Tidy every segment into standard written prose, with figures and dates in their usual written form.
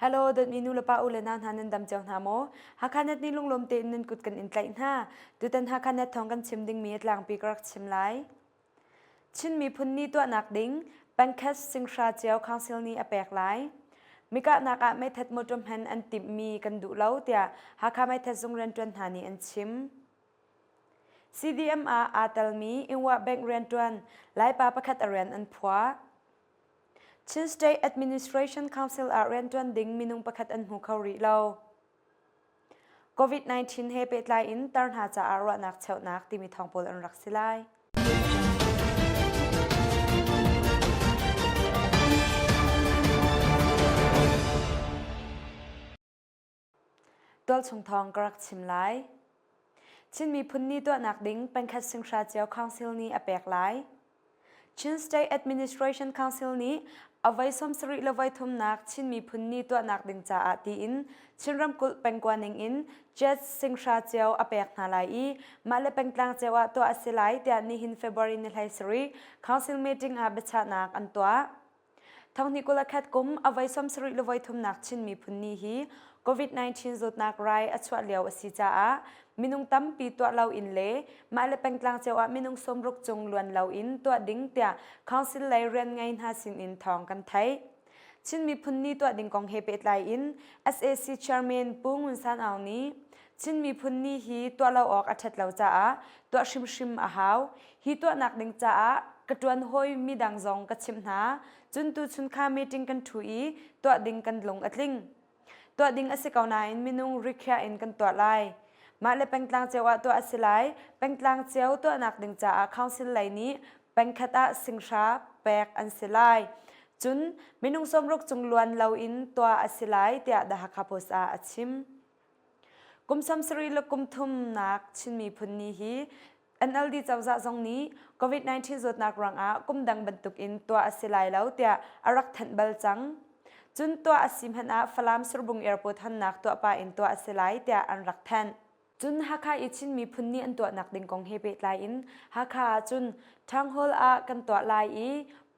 Hello, dawtmi nu le pa u le nau hna nan dam cio hna maw? Hakha net nih lunglawm tein nan kut kan in tlaih hna. Tutan Hakha net thawng kan chim dingmi a tlangpi ka rak chim lai. Chin miphun ni tuahnak ding Pangkhat Singhra cio Council nih a pek lai. Mikahnak ah meithat motor hman an timhmi kan duh lo tiah Hakha meithat zung rianṭuan hna nih an chim. CDM ah aa telmi Ingwah Bank rianṭuan Laipa pakhat a rian an phuah. Chin State Administration Council ah rianṭuan ding minung pakhat an hmu kho rih lo. COVID-19 he pehtlai in tar hna caah ruahnak cheuhnak timi thawng pawl an rak si lai. Tualchung thawng ka rak chim lai. Chin miphun ni tuahnak ding pengkhat singhra cio council nih a pek lai. Chin State Administration Council nih a voi 70 le voi thumnak Chin miphun ni tuahnak ding caah tiin Chin ramkulh pengkua ning in jet singhra cio a pek hna lai i mah le pengtlang cio ah tuah a si lai tiah nihin February ni 17 council meeting ah biachahnak an tuah. Thonghnih 21 kum a voi 70 le voi thumnak Chin miphun ni hi COVID-19 zawtnak rai a chuah lio a si caah minung tampi tuah loin le mah le pengtlang cio ah minung 60 cung luan loin tuah ding tiah council lei rian ngei hna sinin thawng kan theih. Chin miphun ni tuah ding kong he pehtlai in SAC chairman Pu Ngun San Aung nih Chin miphun ni hi tuah lo awk a ṭhat lo caah tuah hrimhrim a hau. Hi tuahnak ding caah ka ṭuan hawi midang zong ka chimh hna. Cun tuchun kha meeting kan ṭhu i tuah ding kan lung a tling. Tuah ding a si ko nain minung rikhiah in kan tuah lai. Mah le pengtlang cio ah tuah a si lai. Pengtlang cio tuahnak ding caah council lei nih pengkhat ah singhra pek an si lai. Cun minung 60 cung luan loin tuah a si lai tiah The Hakha Post ah a chim. Kum 70 le kum thumnak Chin miphun ni hi NLD cozah zong nih COVID-19 zawtnak ruangah kum dang bantukin tuah a si lai lo tiah a rak thanh bal cang. Cun tuah a si hmanh ah Falam Surbung Airport hannak tuah pah in tuah a si lai tiah an rak thanh. Cun Hakha i Chin miphun nih an tuahnak ding kong he pehtlai in Hakha ah cun Town Hall ah kan tuah lai i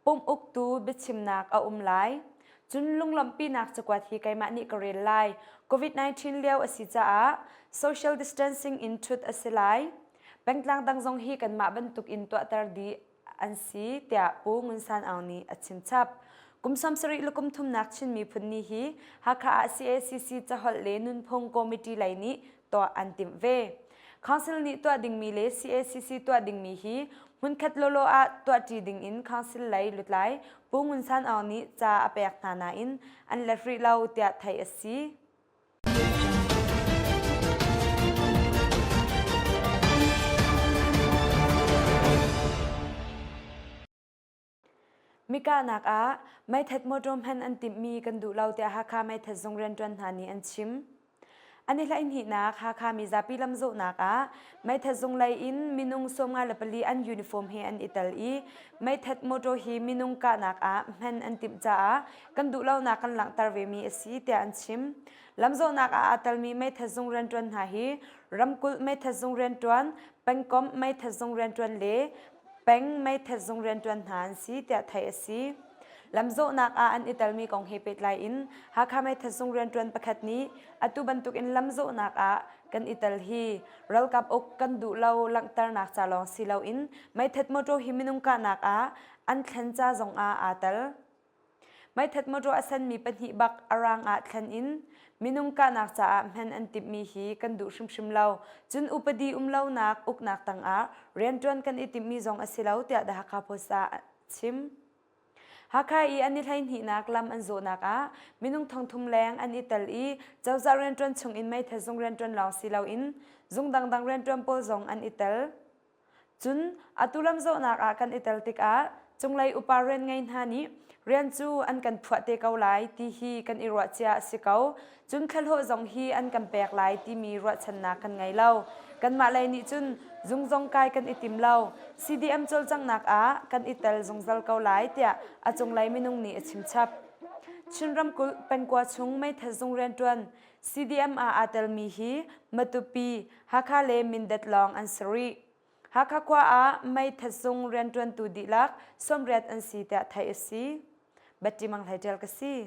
pumh uktu biachimnak a um lai. Cun lunglawmhpinak cakuat hi keimah nih ka rel lai. COVID-19 lio a si caah social distancing in ṭhut a si lai. Pengtlang dang zong hi kanmah bantuk in tuahter dih an si tiah Pu Ngun San Aung nih a chim chap. Kum 70 le kum thumnak Chin miphun ni hi Hakha ah CACC caholh le nunphung committee lei nih tuah an timh ve. Council nih tuah dingmi le CACC tuah dingmi hi hmunkhat lawlaw ah tuahṭi dingin Council lei lutlai Pu Ngun San Aung nih ca a pek hna nain an let rih lo tiah theih a si. Mikahnak ah meithat motor hman an timhmi kan duh lo tiah Hakha meithat zung rianṭuan hna nih an chim. An i hleihhnihnak Hakha mizapi lamzawhnak ah meithat zung lei in minung 54 an uniform he an i tel i meithat motor hi minung kahnak ah hman an timh caah kan duh lonak kan langhter vemi a si tiah an chim. Lamzawhnak ah aa telmi meithat zung rianṭuan hna hi ramkulh meithat zung rianṭuan, pengkomh meithat zung rianṭuan le peng meithat zung rianṭuan hna an si tiah theih a si. Lamzawhnak ah an i telmi kong he pehtlai in Hakha meithat zung rianṭuan pakhat nih atu bantukin lamzawhnak ah kan i tel hi ralkap uk kan duh lo langhternak ca lawng si loin meithat motor hi minung kahnak ah an thlen ca zong ah aa tel. Meithat mawṭaw a senmi pahnih bak a rang ah thlen in minung kahnak caah hman an timhmi hi kan duh hrimhrim lo. Cun upadi um lonak uknak tangah rianṭuan kan i timhmi zong a si lo tiah The Hakha Post ah a chim. Hakha i an i hleihnihnak lam an zawhnak ah minung thongthum leng an i tel i cozah rianṭuan chungin meithat zung rianṭuan lawng si loin zung dangdang rianṭuan pawl zong an i tel. Cun atu lamzawhnak ah kan i tel tikah cunglei upa rian ngei hna nih rian cu an kan phuah te ko lai ti hi kan i ruah cia a si ko. Cun thlahlawh zong hi an kan pek lai timi ruahchannak kan ngei lo. Kanmah lei nih cun zung zong kai kan i tim lo. CDM cawlcanghnak ah kan i tel zungzal ko lai tiah a cunglei minung nih a chim chap. Chin ramkulh pengkua chung meithal zung rianṭuan CDM ah aa telmi hi Matupi, Hakha le Mindat lawng an si rih. Hakha khua ah meithat zung rianṭuantu dihlak 80 an si tiah theih a si. Betty Mang Hlei ṭial ka si.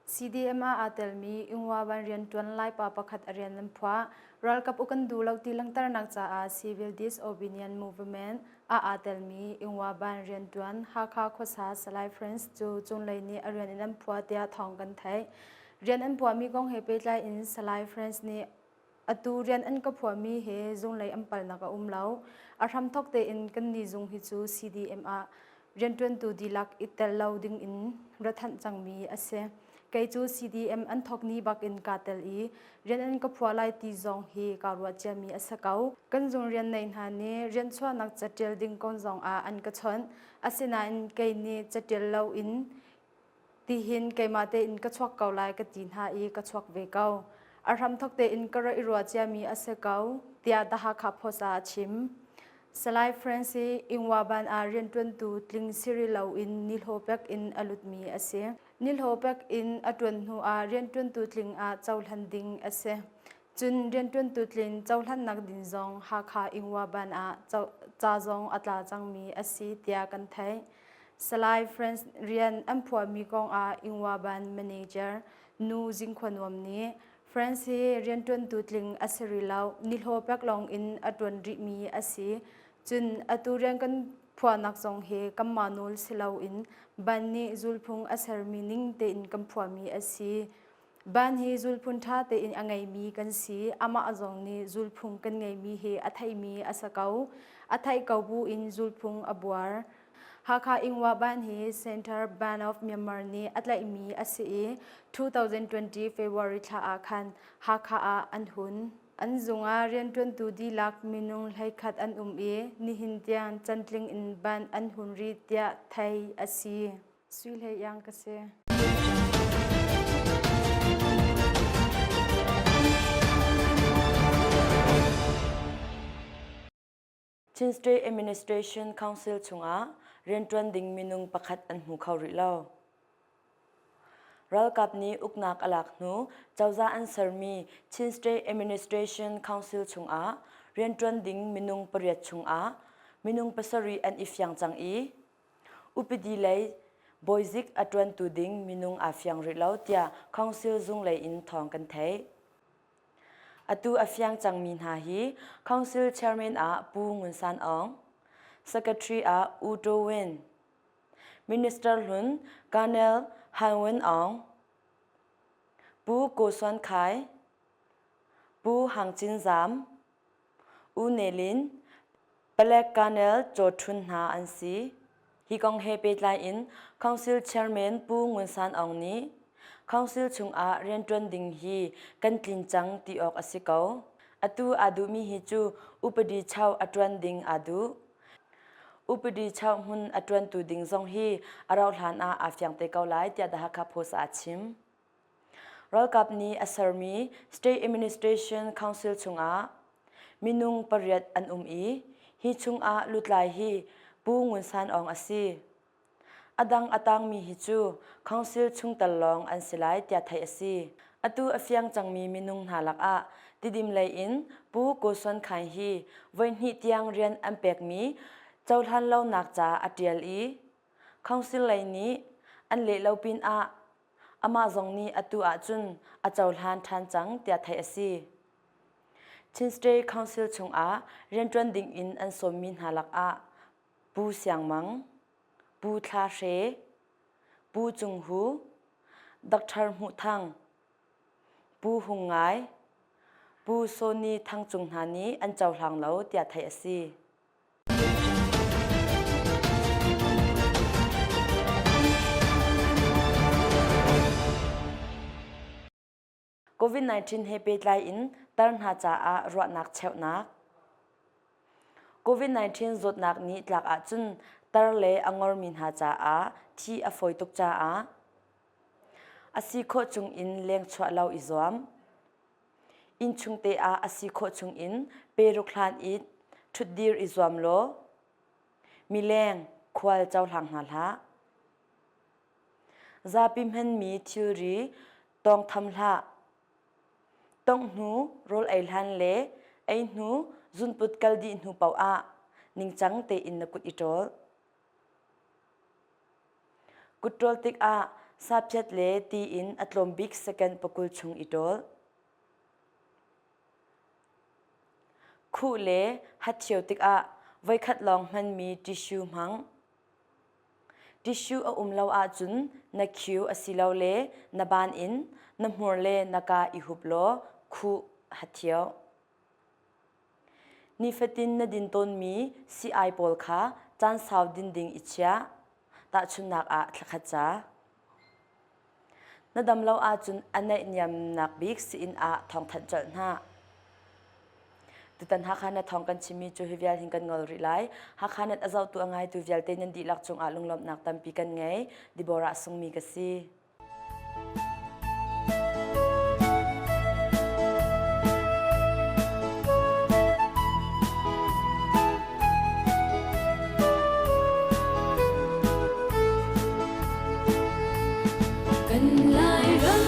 CDM ah aa telmi Ingwaban rianṭuan Laipa pakhat a rian an phuah. Ralkap uk an duh lo ti langhternak caah Civil Disobedience Movement ah aa telmi Ingwaban rianṭuan Hakha khuasa Salai Franz cu cunglei nih a rian in an phuah tiah thawng kan theih. Rian an phuahmi kong he pehtlai in Salai Franz nih Atu rian an ka phuahmi hi zunglei an palnak a um lo. A hramthawk tein kan ni zung hi cu CDM ah rianṭuantu dihlak i tel lo ding in ra thanh cangmi a si. Kei cu CDM an thawk ni bak in kaa tel i rian an ka phuah lai ti zong hi kaa ruah ciami a si ko. Kan zung rian nei hna nih rian chuahnak caṭial ding kong zong ah an ka chawnh. Asinain kei nih caṭial loin Tihin keimah tein ka chuak ko lai ka ti hna i ka chuak ve ko. A hramthawk tein ka rak i ruah ciami a si ko, tiah The Hakha Post ah a chim. Salai Francis Ingwaban ah rianṭuantu tling siri loin nihlawh pek in a lutmi a si. Nihlawh pek in a ṭuan hnu ah rianṭuantu tling ah cohlan ding a si. Cun rianṭuantu tlin cohlannak ding zong Hakha Ingwaban ah ca zong a tla cangmi a si tiah kan theih. Salai Franz rian an phuahmi kong ah Ingwaban manager Nu Zingkhua Nuam nih Franz hi rianṭuantu tling a si rih lo, nihlawh pek lawng in a ṭuan rihmi a si. Cun atu rian kan phuahnak zong hi kanmah nawl si loin ban nih zulphung a sermi ning tein kan phuahmi a si. Ban hi zulphun ṭha tein a ngeimi kan si. Amah zong nih zulphung kan ngeimi hi a theihmi a si ko. A theih ko bu in zulphung a buar. Hakha Ingwa Ban hi Center Ban of Myanmar nih a tlaihmi a si i 2020 February thla ah khan Hakha ah an hun. An zung ah rianṭuantu dihlak minung 11 an um i nihin tiang chantling in ban an hun rih tiah theih a si. Sui Hlei Iang ka si. Chin State Administration Council chungah rianṭuan ding minung pakhat an hmu kho rih lo. Ralkap nih uknak a lak hnu cozah an sermi Chin State Administration Council chungah rianṭuan ding minung pariat chungah minung pasarih an i fiang cang i Upadi lei bawizik a ṭuantu ding minung aa fiang rih lo tiah Council zung lei in thawng kan theih. Atu a fiang cangmi hna hi Council Chairman ah Pu Ngun San Aung, Secretary ah U To Win, Minister hlun Colonel Han Win Aung, Pu Ko Suan Khai, Pu Hang Cin Zam, U Ne Lin, Palek Colonel Caw Htun hna an si. Hi kong he pehtlai in Council Chairman Pu Ngun San Aung nih Council chungah rianṭuan ding hi kan tlin cang ti awk a si ko. Atu aa duhmi hi cu upadi chauh a ṭuan ding aa duh. Upadi chauh hmun a ṭuantu ding zong hi a rauhhlan ah aa fiang te ko lai tiah The Hakha Post ah a chim. Ralkap nih a sermi State Administration Council chungah minung pariat an um i hi chungah lutlai hi Pu Ngun San Aung a si. A dang a tangmi hi cu council chungtel lawng an si lai tiah theih a si. Atu a fiang cangmi minung hna lakah Tidim lei in Pu Ko Suan Khaing hi voihnih tiang rian an pekmi cohlan lonak ca a ṭial i council lei nih an leh lo pinah Amah zong nih atu ahcun a cohlan ṭhan cang tiah theih a si. Chin State Council chungah rianṭuan dingin an sawmmi hna lakah Pu Siang Mang, Pu Thla Hre, Pu Cung Hu, Dr. Hmuh Thang, Pu Hung Ngai, Pu Sony Thang Cung hna nih an cohlang lo tiah theih a si. COVID-19 he pehtlai in tar hna caah ruahnak cheuhnak. COVID-19 zawtnak nih tlak ahcun tar le a ngormi hna caah thi a fawi tuk caah a si khawh chung in leng chuah lo i zuam. Innchung te ah a si khawh chungin peruk hlan i ṭhutdir i zuam law mileng khual cohlang hna hlah. Zapi hmanmi thilri tawngtham hlah. Tongh hnu rawl ei hlan le ei hnu zunput kal dih hnu paoh ah ningcang tein na kut i ṭawl. Kut ṭawl tikah. saphiat le ti in a tlawm bik second pakul chung i ṭawl. Khuh le hatthio tikah voikhat lawng hmanmi tissue hmang. Tissue a um lo ahcun na khiu asilole na ban in na hmur le na kaa i hup law khuh hatthio. Nifatin na din tawnmi sii-ai pawl kha caan sau din ding i chiah. Tahchunhnak ah thlakhat ca. Na dam lo ahcun a naihniamnak bik sii-inn ah thawngthanh colh hna. Tutan Hakha na thawng kan chimmi cu hi vial hin kan ngol rih lai. Hakha net a zohtu a ngaitu vialte nan dihlak cungah lunglawmhnak tampi kan ngei. Deborah Sungmi ka si. Kan Lairam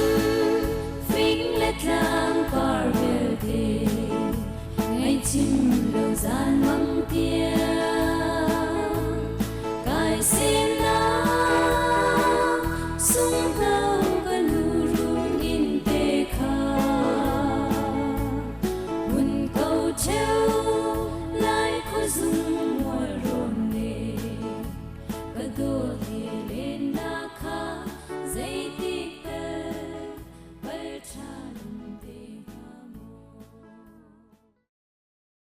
fing le tlang par vialte ngaihchim lo zan mang tiang kai semnak sunghno ka nu run in te kha hun ko cheu lai khuazung.